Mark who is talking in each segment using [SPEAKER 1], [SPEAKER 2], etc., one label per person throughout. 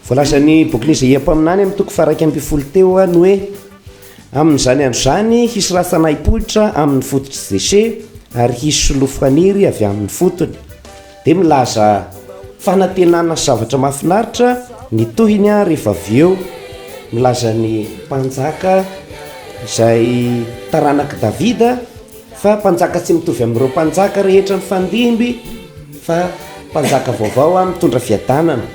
[SPEAKER 1] Voalazan'ny bokin'i Izaia mpaminany amin'ny toko faha-11 teo ny hoe, Amin'izany andro izany hisy rantsana hipoitra amin'ny fototr'i Jese ary hisy solofo haniry avy amin'ny fotony. Dia milaza fanantenana sy zavatra mahafinaritra ny tohiny rehefa avy eo. Milaza ny mpanjaka izay taranak'i Davida fa mpanjaka tsy mitovy amin'ireo mpanjaka rehetra nifandimby fa mpanjaka vaovao mitondra fiadanana.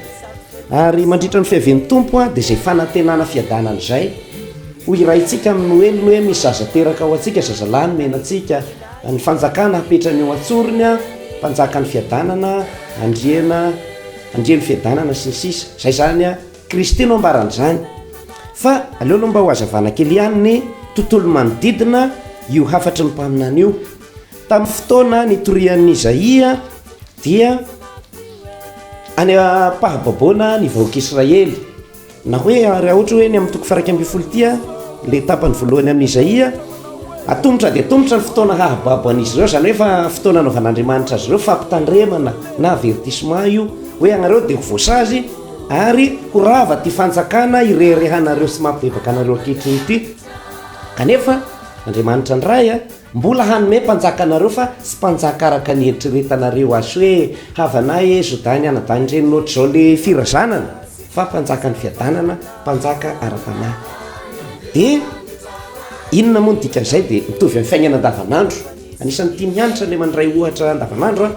[SPEAKER 1] Ary mandritra ny fiavian'ny Tompo dia izay fanantenana fiadanana izay. Ho hiraintsika amin'ny Noely ny hoe misy zaza teraka ho antsika, zazalahy nomena antsika, ny fanjakana hapetrany eo an-tsorony, mpanjakan'ny fiadanana, andriana, andrian'ny fiadanana sy ny sisa. Izay izany Kristy no ambaran'izany. Fa aleo aloha mba ho hazavana kely ihany ny tontolo manodidina io hafatry ny mpaminany io. Tamin'ny fotoana nitorian'i Izaia dia any am-pahababoana ny vahoaka Israely. Na hoe raha ohatra hoe ny amin'ny toko faha 11 ity le tapany voalohany amin'i Izaia, atomotra dia atomotra ny fotoana hahababo an'izy ireo, izany hoe efa fotoana anaovan'Andriamanitra azy ireo fampitandremana na avertissement io, hoe ianareo dia ho voasazy ary ho rava ity fanjakana ireharehanareo sy mampibebaka anareo ankehitriny ity. Kanefa Andriamanitra ny Ray mbola hanome mpanjaka anareo fa tsy mpanjaka araka ny eritreretanareo azy hoe havanay e Jodà ny anadahin-dreniny ohatr'izao le firazanana fa mpanjakan'ny fiadanana, mpanjaka ara-panahy. Dia inona moa ny dikan'izay? Dia mitovy amin'ny fiainana andavanandro. Anisan'ny tia mianatra le mandray ohatra andavanandro aho.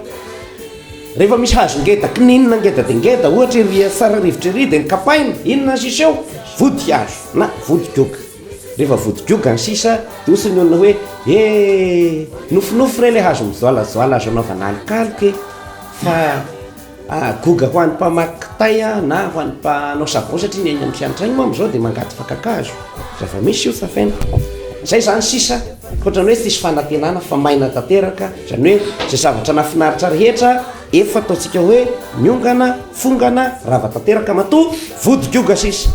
[SPEAKER 1] Rehefa misy hazo ngeda kininina ngeda dia ngeda ohatra ery Tsararivotra ery dia ny kapaina, inona ny sisa eo? Vody hazo na vody goga. Rehefa vody goga ny sisa dia hoy ny olona hoe eh nofinofy re ilay hazo mijoalajoala azo anaovana alokaloka e! Fa goga ho an'ny mpamaky kitay na ho an'ny mpanao savon satria ny any amin'ny mpianatra any moa amin'izao dia mangady fakan-kazo. Zava-misy io Safaina. Izay izany sisa, ankoatra ny hoe tsisy fanantenana fa maina tanteraka, izany hoe izay zavatra nahafinaritra rehetra efa ataontsika hoe miongana, fongana, rava tanteraka matoa vody goga sisa.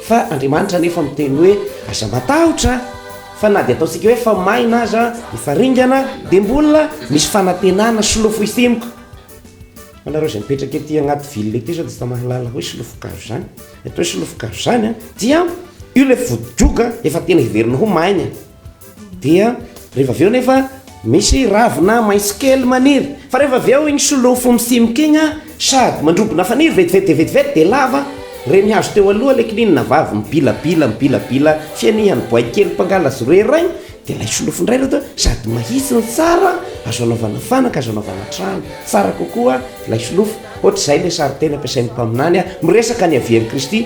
[SPEAKER 1] Fa Andriamanitra anefa miteny hoe aza matahotra fa na dia ataontsika hoe efa maina aza, efa ringana dia mbola misy fanantenana, solofo hitsimoka. Fa nareo izay mipetraka ety agnaty ville ety zao dia tsy mahalala hoe solofon-kazo zany. Ny atao hoe solofon-kazo zany a dia io le vodi-goga efa tena heverina ho maina. Dia rehefa avy eo nefa misy ravina maitso kely maniry. Fa rehefa avy eo iny solofo misimoka iny a sady mandrobona faniry vetivety dia vetivety dia lava reny hazo teo aloha le kininina vavy mibilabila mibilabila fianihan'ny boay kely mpangala zorera iny Dia ilay solofo indray reto sady mahitsy no tsara, azo anaovana fanaka, azo anaovana trano. Tsara kokoa ilay solofo. Ohatr'izay ilay sarin-teny ampiasain'ny mpaminany miresaka ny havian'i Kristy.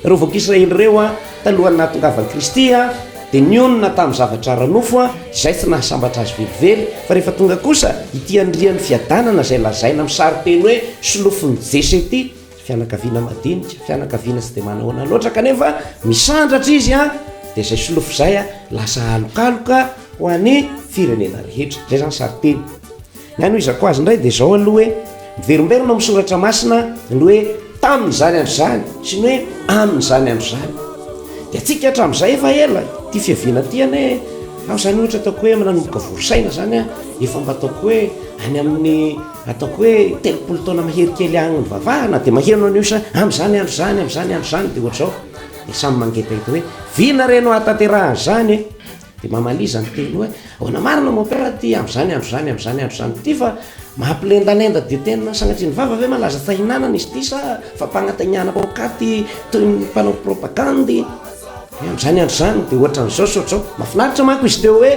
[SPEAKER 1] Ireo vahoaka Israely ireo talohan'ny nahatongavan'i Kristy dia nionona tamin'ny zavatra ara-nofo izay tsy nahasambatra azy velively. Fa rehefa tonga kosa ity andrian'ny fiadanana izay lazaina amin'ny sarin-teny hoe solofon'i Jese ity, Fianakaviana madinika, fianakaviana tsy dia manahoana loatra kanefa misandratra izy an, dia izay solofo izay an, lasa alokaloka ho an'ny firenena rehetra. Izay izany sarin-teny. Ny hanohizako azy indray dia izao aloha hoe, miverimberina ao amin'ny soratra masina ny hoe tamin'izany andro izany sy ny hoe amin'izany andro izany. Dia antsika hatramin'izay efa ela ity fiaviana ity anie, aho izany ohatra ataoko hoe nanomboka vory saina izany an, efa mba ataoko hoe any amin'ny Ataoko hoe 30 taona mahery kely agny nivavahana dia maheno an'io sa amin'izany andro izany, amin'izany andro izany dia ohatr'izao. Dia samy mangetaheta hoe vina re no hahatanterahan'izany e! Dia mamaliza ny teny hoe ahoana marina mon père ity amin'izany andro izany, amin'izany andro izany ity fa mampilendalenda dia tena sanatria ny vava ve malaza fa hinanana izy ity sa fampanantenana poakaty toy ny mpanao propagandy? Hoe amin'izany andro izany dia ohatran'izao sy ohatr'izao. Mahafinaritra manko izy teo hoe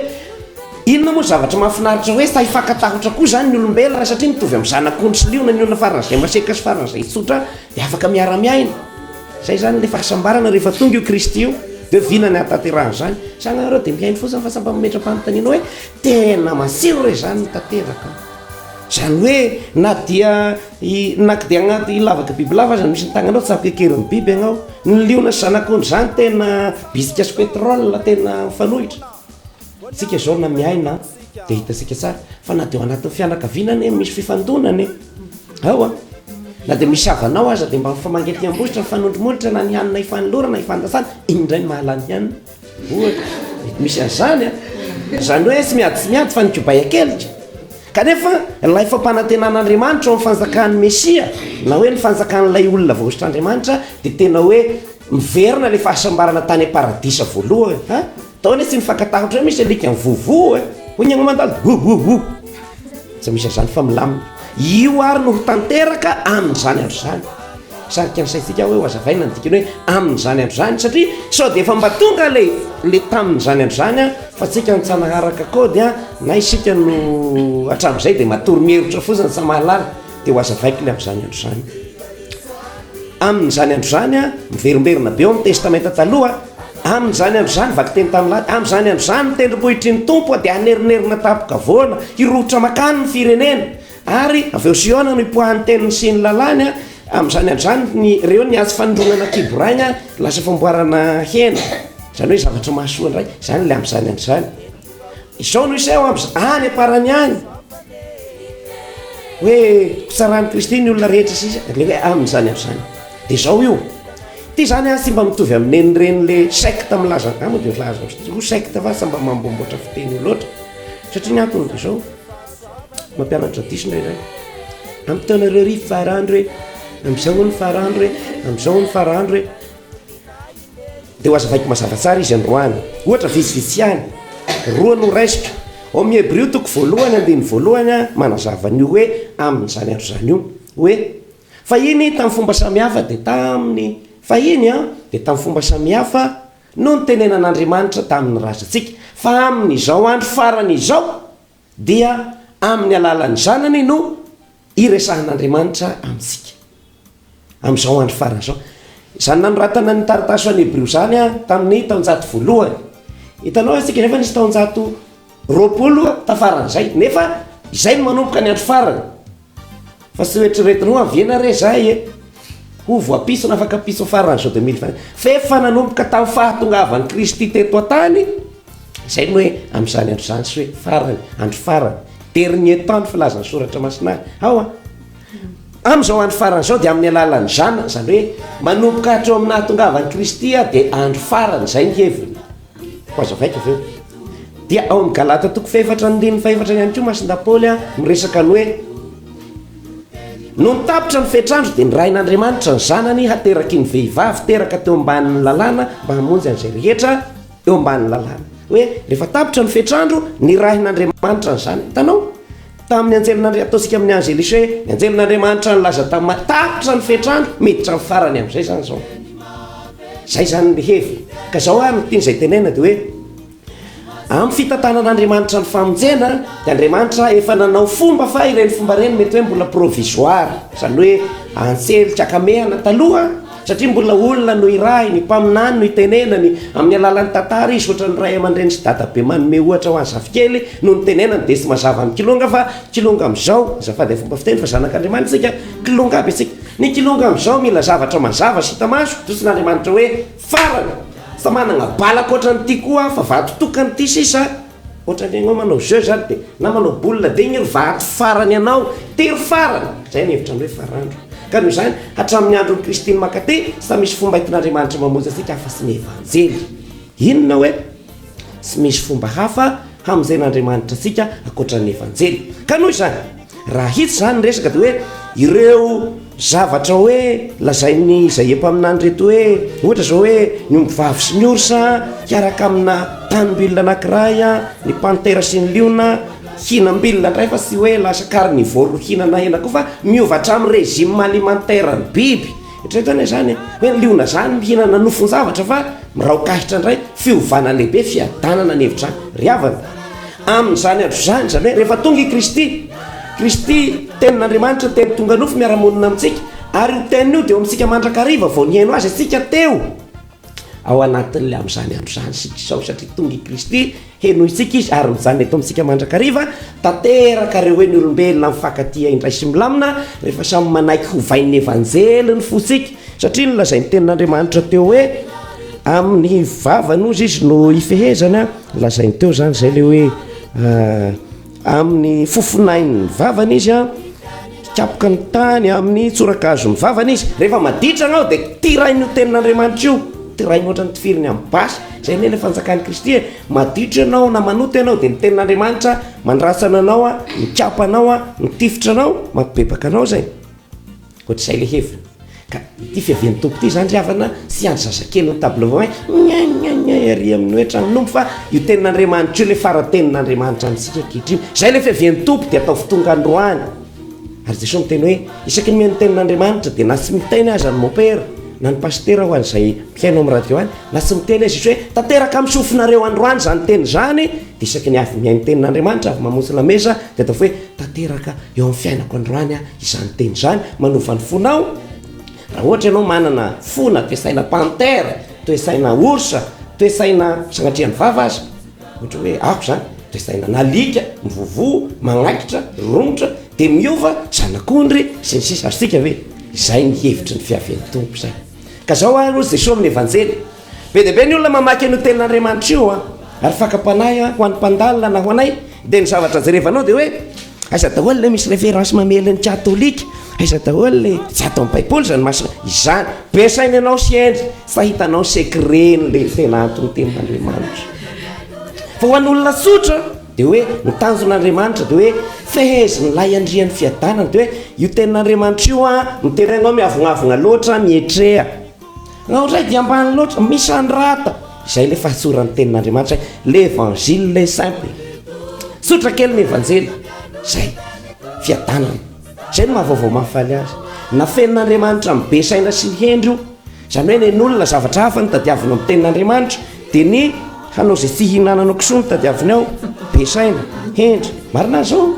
[SPEAKER 1] Inona moa zavatra mahafinaritra hoe sahy fakan-tahotra koa izany ny olombelona satria mitovy amin'ny zanak'ondry sy liona ny olona faran'izay masiaka sy faran'izay tsotra dia afaka miara-miaina. Izay izany ilay fahasambarana rehefa tonga io Kristy io dia hoe vina ny hahatanterahan'izany. Sa nareo dia mihaino fotsiny fa tsy mba mametra-panontaniana hoe tena matsiro re izany ny tanteraka. Izany hoe na dia i na dia agnaty lavaka bibilava aza misy ny tagnanao tsy afaka ekerin'ny biby ianao. Ny liona sy zanak'ondry izany tena bisika sy pétrole tena mifanohitra. Tsika izao na miaina dia hitantsika tsara fa na dia ao anatin'ny fianakaviana anie misy fifandonana e. Ao a. Na dia misy havanao aza dia mba mifamangy aty ambositra, mifanondro molotra na ny hanina ifanolorana, ifandasana, iny indray no mahalany hanina. Ohatra, mety misy an'izany a. Izany hoe tsy miady tsy miady fa ny kibay akelika. Kanefa ilay fampanantenan'Andriamanitra ao amin'ny fanjakan'ny Mesia, na hoe ny fanjakan'ilay olona voahosotr'Andriamanitra, dia tena hoe miverina ilay fahasambarana tany am-paradisa voalohany. Ha? Tao anie tsy mifankatahotra hoe misy alika mivovoa e! Hoy ny mandalo, ho ho ho! Tsy misy an'izany fa milamina. Io ary no ho tanteraka amin'izany andro izany. Sarika ny saintsika hoe ho azavaina ny dikany hoe amin'izany andro izany satria sao dia efa mba tonga le le tamin'izany andro izany an, fa tsika no tsy hanaharaka kaody an, na isika no hatramin'izay dia matory mierotra fotsiny tsy mahalala, dia ho azavaiko le amin'izany andro izany. Amin'izany andro izany an, miverimberina be ao amin'ny testamenta taloha, amin'izany andro izany, vakiteny tamin'ny lahady, amin'izany andro izany ny tendrombohitry ny Tompo dia hanerinerina tampon-kavoana, hirohotra mankany ny firenena. Ary avy eo Siona no ipoahan'ny teniny sy ny lalàny, amin'izany andro izany ny ireo ny atsy fanindronana kibo rainy lasa famboarana hena, izany hoe zavatra mahasoa indray, izany ilay amin'izany andro izany. Izao no hiseho amin'izany, any am-parany any, hoe hotsaran'i Kristy ny olona rehetra sisa, ilay hoe amin'izany andro izany. Dia izao io, ity izany an tsy mba mitovy amin'ny nen'ireny le secte milaza, angaha moa dia milaza ho secte fa tsy mba mamboamboatra fiteny io loatra, satria ny antony dia izao, Mampianatra diso indraindray. Ampitaonareo ry farandro e, amin'izao hono farandro e, amin'izao hono farandro e. Dia ho azavaiko mazava tsara izy androany. Ohatra vitsivitsy ihany. Roa no raisiko. Ao amin'ny Hebrio toko voalohany andininy voalohany manazava an'io hoe amin'izany andro izany io. Hoe fahiny tamin'ny fomba samihafa dia tamin'ny fahiny an dia tamin'ny fomba samihafa no nitenenan'Andriamanitra tamin'ny razantsika. Fa amin'izao andro farany izao Dia amin'ny alalan'ny Zanany no iresahan'Andriamanitra amintsika, amin'izao andro farany izao. Izany nanoratana ny taratasy ho an'ny Hebreo izany tamin'ny taonjato voalohany. Hitanao isika nefa nisy taonjato 20 tafaran'izay, nefa izay no manomboka ny andro farany. Fa tsy hoeritreretinao avy ena re zay e! Ho voapiso na afaka piso faran'izao 2020. Fa efa nanomboka tamin'ny fahatongavan'i Kristy teto an-tany, izay no hoe amin'izany andro izany sy hoe farany, andro farany, dernier temps ny filazan'ny soratra masina ahy. Ao an! Amin'izao andro farany izao dia amin'ny alalan'ny Zanany, izany hoe manomboka hatreo amin'ny nahatongavan'i Kristy dia andro farany, izay ny heviny. Ho azavaiko avy eo. Dia ao amin'ny Galata toko fahefatra andininy fahefatra ihany koa Masindahy Paoly miresaka ny hoe Nony tapitra ny fetr'andro dia nirahin'Andriamanitra ny zanany hateraky ny vehivavy teraka teo ambanin'ny lalàna mba hamonjy an'izay rehetra eo ambanin'ny lalàna. Hoe rehefa tapitra ny fetr'andro, nirahin'Andriamanitra ny zanany. Hitanao? Tamin'ny anjelin'Andria-, ataontsika amin'ny angelisy hoe ny anjelin'Andriamanitra nilaza tamin'i Maria, tapitra ny fetr'andro, miditra amin'ny farany amin'izay izany izao. Izay izany ny heviny. Ka izao ary no tian'izay tenenina dia hoe amin'ny fitantanan'Andriamanitra ny famonjena dia Andriamanitra efa nanao fomba fa ireny fomba ireny mety hoe mbola provisoire, izany hoe antselika ankamehana taloha satria mbola olona no irahiny, mpaminany no itenenany, amin'ny alalan'ny tantara izy ohatran'ny ray aman-dreny sy dadabe manome ohatra ho an'ny zafikely no nitenenany dia tsy mazava amin'ny kilonga fa kilonga amin'izao, azafady amin'ny fomba fiteny fa zanak'Andriamanitra isika, kilonga aby isika. Ny kilonga amin'izao mila zavatra mazava sy hita maso, doson'Andriamanitra hoe farany, fa managna bala ankoatran'ity koa aho fa vato tokana ity sisa, ohatran'ny ianao manao jeu zany de na manao boule de igny ry vato farany anao, tery farany, zay ny hevitra ny hoe farandro. Ka noho izany, hatramin'ny andron'i Kristy ny mankaty, tsy misy fomba entin'Andriamanitra mamonjy antsika afa-tsy ny Evanjely. Inona hoe? Tsy misy fomba hafa hamonjen'Andriamanitra antsika ankoatra ny Evanjely. Ka noho izany, raha hitsy izany ny resaka dia hoe ireo zavatra hoe lazain'ny Izaia mpaminany ireto hoe, ohatra izao hoe ny ombivavy sy ny orsa hiaraka amina tanim-bilona anankiray, ny pantera sy ny liona hihinam-bilona indray fa tsy hoe lasa carnivore hihinana hena koa fa miova hatramin'ny régime alimentaire ny biby. Eritrereto anie izany e, hoe ny liona izany mihinana nofon-javatra fa miraokahitra indray, fiovana lehibe, fiadanana ny hevitra ry havana. Amin'izany andro izany, izany hoe rehefa tonga i Kristy, Kristy Tenin'Andriamanitra, Teny tonga nofo miara-monina amintsika, ary io Teniny io dia eo amintsika mandrakariva, vao nihaino Azy isika teo. Ao anatin'ilay amin'izany andro izany isika izao, satria tonga i Kristy, henointsika Izy ary mijanona eto amintsika mandrakariva, tanteraka ireo hoe ny olombelona mifankatia indray sy milamina, rehefa samy manaiky hovain'ny Evanjely ny fontsika, satria nolazain'ny Tenin'Andriamanitra teo hoe, amin'ny vavany hozy Izy no ifehezana, nolazainy teo izany izay ilay hoe, Amin'ny fofonain'ny vavany izy an, hikapoka ny tany amin'ny tsorakazon'ny vavany izy. Rehefa maditra ianao dia tirain'io tenin'Andriamanitra io, tirainy ohatran'ny tifiriny amin'ny basy. Izay anie ilay fanjakan'i Kristy e. Maditra ianao na manota ianao dia ny tenin'Andriamanitra mandrasana anao, mikapa anao, mitifitra anao, mampibebaka anao izay. Ohatr'izay ilay heviny. Ka ity fiavian'ny Tompo ity izany ry havana tsy andry zazakely ny tableau hoe gne gne gne ery amin'ny hoe tranon'omby fa io tenin'Andriamanitra io ilay fara-tenin'Andriamanitra amintsika ankehitriny. Izay ilay fiavian'ny Tompo dia ataovy tonga androany. Ary Jesoa miteny hoe isaky ny mihaino ny tenin'Andriamanitra dia na tsy miteny aza ny mopera na ny pasitera ho an'izay mpihaino amin'ny radio any na tsy miteny aza izy hoe tanteraka amin'ny sofinareo androany izany teny izany dia isaky ny avy mihaino tenin'Andriamanitra avy mamonjy lamesa dia ataovy hoe tanteraka eo amin'ny fiainako androany aho izany teny izany, manova ny fonao, raha ohatra ianao manana fo na toe-saina panthère, toe-saina ours, toe-saina sanatria ny vava aza, ohatra hoe ako izany, toe-saina n'alika, mivovoa, magnaikitra, romotra, dia miova zanak'ondry sy ny sisa, azontsika ve? Izay ny hevitry ny fiavian'ny Tompo izay. Ka zao ary hozy Jesoa amin'ny Evanjely, Be dia be ny olona mamaky an'io tenin'Andriamanitra io an, ary fakam-panahy ho an'ny mpandalina na ho anay, dia ny zavatra jerevanao dia hoe, aiza daholo ilay misy référence mamely ny katolika, aiza daholo ilay, tsy ato amin'ny baiboly izany masina, izany, be saina ianao sy hendry, fa hitanao secret-n'ilay tena anton'ny tenin'Andriamanitra. Fa ho an'olona tsotra, dia hoe ny tanjon'Andriamanitra dia hoe fehezin'ilay andrian'ny fiadanana, dia hoe io tenin'Andriamanitra io an, miteny anao miavognavogna loatra, mietreha. Raha ohatray dia ambany loatra, misandrata. Izay ilay fahatsoran'ny tenin'Andriamanitra hoe l'évangile est simple. Tsotra kely ny evanjely. Izay. Fiadanana. Izay no maha vaovao mahafaly azy. Nafenin'Andriamanitra amin'ny be saina sy ny hendry io. Izany hoe nen'olona zavatra hafa no tadiavina amin'ny tenin'Andriamanitra dia ny hanao izay tsy hihinananao kisoa no tadiaviny ao. Be saina, hendry. Marina izao?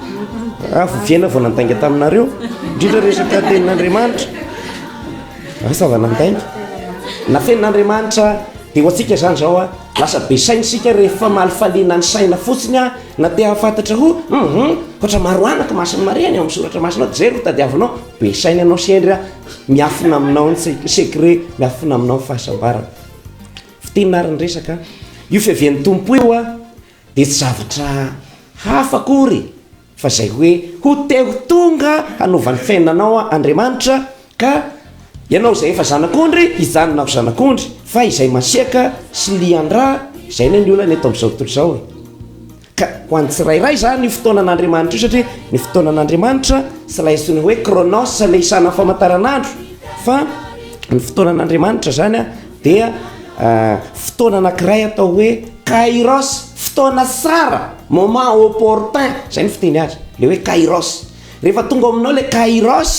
[SPEAKER 1] Ah, voviana vao nandainga taminareo. Indrindra resaka tenin'Andriamanitra. Asa va nandainga? Nafenin'Andriamanitra dia ho antsika izany izao a, lasa be saina isika rehefa malifaliana ny saina fotsiny a, na te hahafantatra ho hum ohatra maro anaka Masin'i Maria ny ao amin'ny soratra masina ao, jereo tadiavinao, be saina ianao sy hendry a, miafina aminao ny secret, miafina aminao ny fahasambarana. Fintinina ary ny resaka, io fiavian'ny Tompo io a, dia tsy zavatra hafa akory fa izay hoe ho te ho tonga hanova ny fiainanao Andriamanitra ka ianao izay efa zanak'ondry hijanona ho zanak'ondry fa izay masiaka sy lian-drà izay anie ny olana eto amin'izao tontolo izao e. Ka ho an'ny tsirairay izany io fotoanan'Andriamanitra io satria ny fotoanan'Andriamanitra tsy ilay antsoina hoe chronos ilay isana famantaranandro fa ny fotoanan'Andriamanitra izany dia fotoana anankiray atao hoe kairos, fotoana tsara, moment opportun, zay ny fiteny azy, le hoe kairos. Rehefa tonga ao aminao le kairos,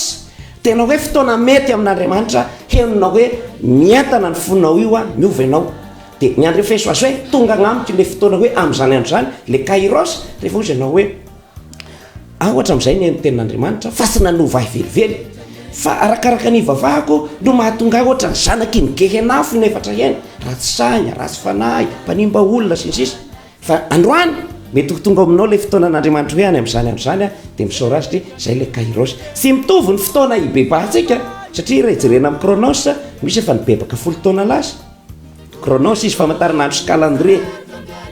[SPEAKER 1] tena hoe fotoana mety amin'Andriamanitra, henonao hoe mientana ny fonao io an, miova ianao. Dia ny andrefeso azy hoe tonga agnamiko le fotoana hoe amin'izany andro izany, le kairos, rehefa hozy ianao hoe Aho hatramin'izay nihaino tenin'Andriamanitra fa tsy nanova ahy velively, fa arakaraka ny ivavahako no mahatonga ahy ohatran'ny zanaky ny gehenafo inefatra ihany, ratsy saina, ratsy fanahy, mpanimba olona, sy ny sisa Fa androany, mety ho tonga ao aminao ilay fotoanan'Andriamanitra hoe any amin'izany andro izany aho, dia misaora Azy satria izay ilay kairos. Tsy mitovy ny fotoana hibebahantsika, satria raha jerena amin'ny chronos, misy efa nibebaka folo taona lasa. Chronos izy famantaranandro sy calendrier.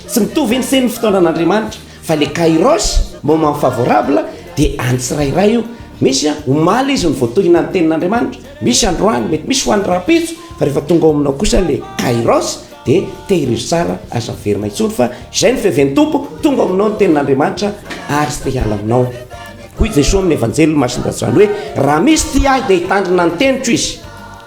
[SPEAKER 1] Tsy mitovy iny sy ny fotoanan'Andriamanitra fa le kairos, moment favorable, dia any tsirairay io. Misy an, omaly izy no voatohina ny tenin'Andriamanitra, misy androany, mety misy ho any rahampitso, fa rehefa tonga ao aminao kosa le kairos dia tehirizo tsara, aza averina intsony fa izay no fiavian'ny Tompo, tonga ao aminao ny tenin'Andriamanitra ary tsy te hiala aminao. Hoy Jesoa amin'ny Evanjelin'i Masindahy Joany hoe, raha misy tia ahy dia hitandrina ny teniko izy.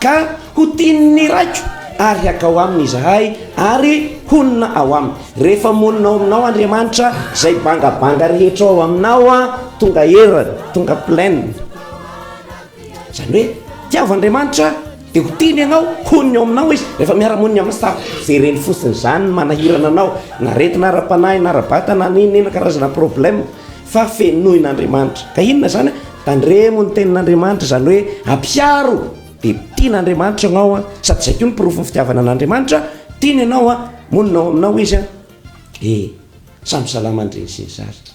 [SPEAKER 1] Ka ho tian'ny Raiko, ary hakao aminy izahay, ary honina ao aminy. Rehefa monina ao aminao Andriamanitra, izay bangabanga rehetra ao aminao tonga erany, tonga pleine. Izany hoe, tiavo Andriamanitra, dia ho tiany ianao, honina ao aminao Izy. Rehefa miara-monina aminao, sa jereny fotsiny izany ny manahirana anao, na aretina ara-panahy, na ara-batana, na inona inona karazana problème, fa fenoin'Andriamanitra. Ka inona izany? Tandremo ny tenin'Andriamanitra, izany hoe ampiharo dia tian'Andriamanitra ianao an, sady izay koa ny porofon'ny fitiavana an'Andriamanitra, tiany ianao an, monina ao aminao Izy an, e, samy salama ny reny sy ny zaza.